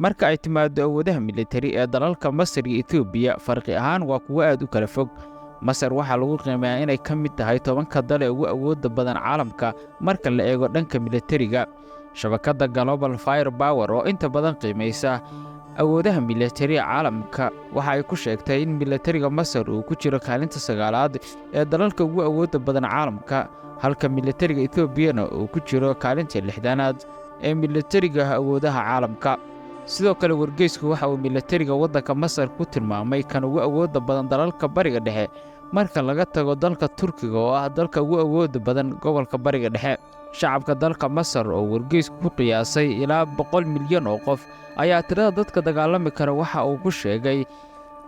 Marka ay timaado awoodaha militari ee dalalka Masar iyo Etoobiya, farqi ahaan waa kuwo aad u kala fog. Masar waxaa lagu qiimeeyaa inay ka mid tahay 10-ka dal ee ugu awoodda badan caalamka marka la eego dhanka militariga. Shabakadda Global Fire Power, oo inta badan qiimaysa awoodaha militariga caalamka, waxa ay ku sheegtay in militariga Masar uu ku jiro kaalinta sagaalaad ee dalalka ugu awoodda badan caalamka, halka militariga Etoobiyana uu ku jiro kaalinta 60aad ee militariga awoodaha caalamka. Sidoo kale, wargeysku waxa uu militariga waddanka Masar ku tilmaamay kan ugu awoodda badan dalalka Bariga Dhexe, marka laga tago dalka Turkiga oo ah dalka ugu awoodda badan gobolka Bariga Dhexe. Shacabka dalka Masar, oo wargeysku ku qiyaasay ilaa 100 milyan oo qof, ayaa tirada dadka dagaalami kara waxa uu ku sheegay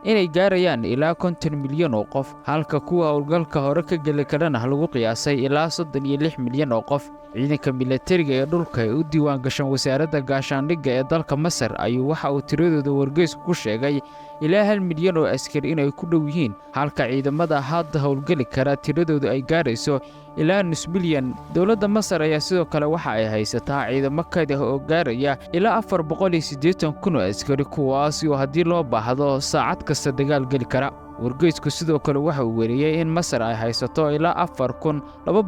inay gaarayaan ilaa 50 milyan oo qof, halka kuwa howlgalka hore ka geli karana lagu qiyaasay ilaa 36 milyan oo qof. Ciidanka militariga ee dhulka ee u diiwaan gashan Wasaaradda Gaashaandhigga ee dalka Masar ayuu waxa uu tiradooda wargeysku ku sheegay ilaa 1 milyan oo askari inay ku dhow yihiin, halka ciidamada hadda howlgeli kara tiradoodu ay gaarayso ilaa nus milyan. Dowladda Masar ayaa sidoo kale waxa ay haysataa ciidamo kayd ah oo gaaraya ilaa 480,000 oo askari, kuwaasi oo haddii loo baahdo saacad kasta dagaal geli kara. Wargeysku sidoo kale waxa uu weriyey in Masar ay haysato ilaa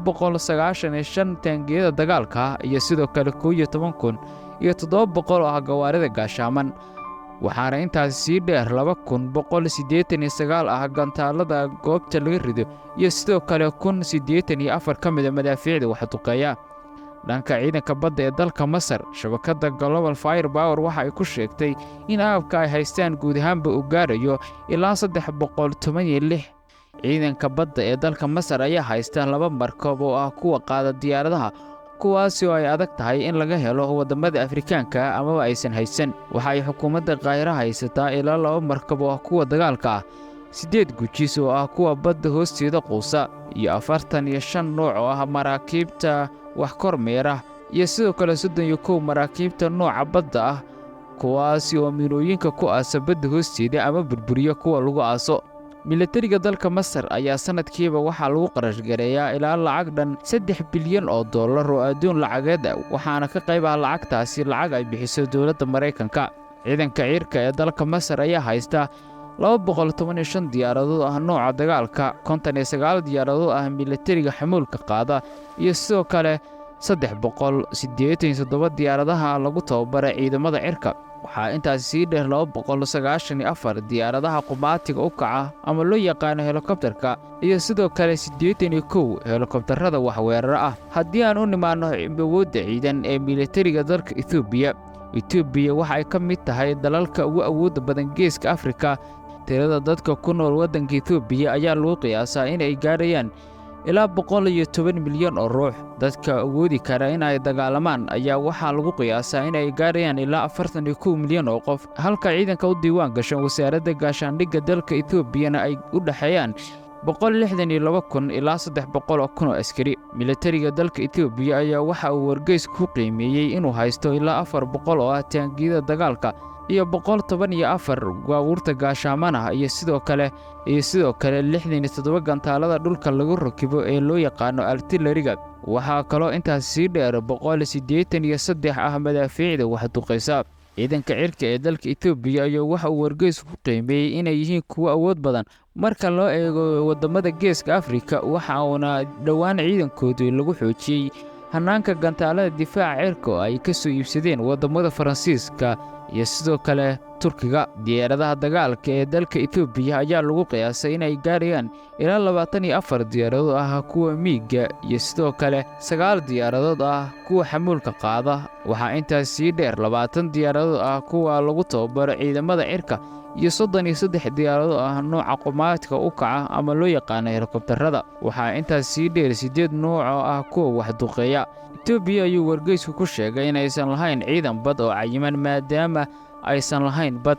4295 taangiyada dagaalka iyo sidoo kale 11,700 oo ah gawaarida gaashaaman. Waxaana intaasi sii dheer 2189 ah gantaalada goobta laga rido iyo sidoo kale 1084 ka mida madaafiicda waxduqeeya. Dhanka ciidanka badda ee dalka Masar, shabakadda Global Fire Power waxa ay ku sheegtay in agabka ay haystaan guud ahaanba uu gaarayo ilaa 316. Ciidanka badda ee dalka Masar ayaa haysta laba markab oo ah kuwa qaada diyaaradaha, kuwaasi oo ay adag tahay in laga helo waddamada Afrikaanka amaba aysan haysan. Waxa ay xukuumadda Qaahiro haysataa ilaa laba markab oo ah kuwa dagaalka ah, siddeed gujis oo ah kuwa badda hoosteeda quusa, iyo 45 nooc oo ah maraakiibta wax kormeera, iyo sidoo kale 31 maraakiibta nooca badda ah, kuwaasi oo miinooyinka ku aasa badda hoosteeda ama burburiya kuwa lagu aaso. Milatariga dalka Masar ayaa sanadkiiba waxaa lagu qarashgareeyaa ilaa lacag dhan 3 bilyan oo dollar oo adduun lacageed ah, waxaana ka qayb ah lacagtaasi lacag ay bixiso dowladda Maraykanka. Ciidanka cirka ee dalka Masar ayaa haysta 215 diyaaradood ah nooca dagaalka, 59 diyaaradood ah milatariga xamuulka qaada, iyo sidoo kale 387 diyaaradaha lagu tababaray ciidamada cirka. Waxaa intaasi sii dheer 294 diyaaradaha qumaatiga u kaca ama loo yaqaano helikobtarka, iyo sidoo kale 81 helikobtarada waxweeraro ah. Haddii aan u nimaanno awoodda ciidan ee milatariga dalka Etoobiya, Etoobiya waxa ay ka mid tahay dalalka ugu awoodda badan Geeska Afrika. Tirada dadka ku nool waddanka Etoobiya ayaa lagu qiyaasaa inay gaarayaan ilaa 110 milyan oo ruux. Dadka awoodi kara in ay dagaalamaan ayaa waxaa lagu qiyaasaa inay gaarayaan ilaa 41 milyan oo qof, halka ciidanka u diiwaan gashan Wasaaradda Gaashaandhigga dalka Etoobiyana ay u dhexeeyaan 162,000 ilaa 300,000 oo askari. Milatariga dalka Etoobiya ayaa waxa uu wargeys ku qiimeeyey inuu haysto ilaa 400 oo ah taangiyada dagaalka iyo 114 baabuurta gaashaaman ah, iyo sidoo kale 67 gantaalada dhulka lagu rakibo ee loo yaqaano artillery-ga. Waxaa kaloo intaas sii dheer 183 ah madaafiicda waxduqaysa. Ciidanka cirka ee dalka Etoobiya ayaa waxa uu wargeysku ku qiimeeyey inay yihiin kuwo awood badan marka loo eego waddamada Geeska Afrika, waxa uuna dhowaan ciidankoodu lagu xoojiyey hannaanka gantaalada difaaca cirka oo ay ka soo iibsadeen waddamada Faransiiska iyo sidoo kale Turkiga. Diyaaradaha dagaalka ee dalka Etoobiya ayaa lagu qiyaasay inay gaarayaan ilaa 24 diyaaradood ah kuwa miigga iyo sidoo kale sagaal diyaaradood ah kuwa xamuulka qaada. Waxaa intaas sii dheer 20 diyaaradood ah kuwa lagu tababaro ciidamada cirka iyo 33 diyaaradood ah nooca qumaatiga u kaca ama loo yaqaano helikobtarada. Waxaa intaas sii dheer siddeed nooc oo ah kuwa waxduqeeya. Etoobiya ayuu wargeysku ku sheegay inaysan lahayn ciidan bad oo cayiman, maadaama aysan lahayn bad.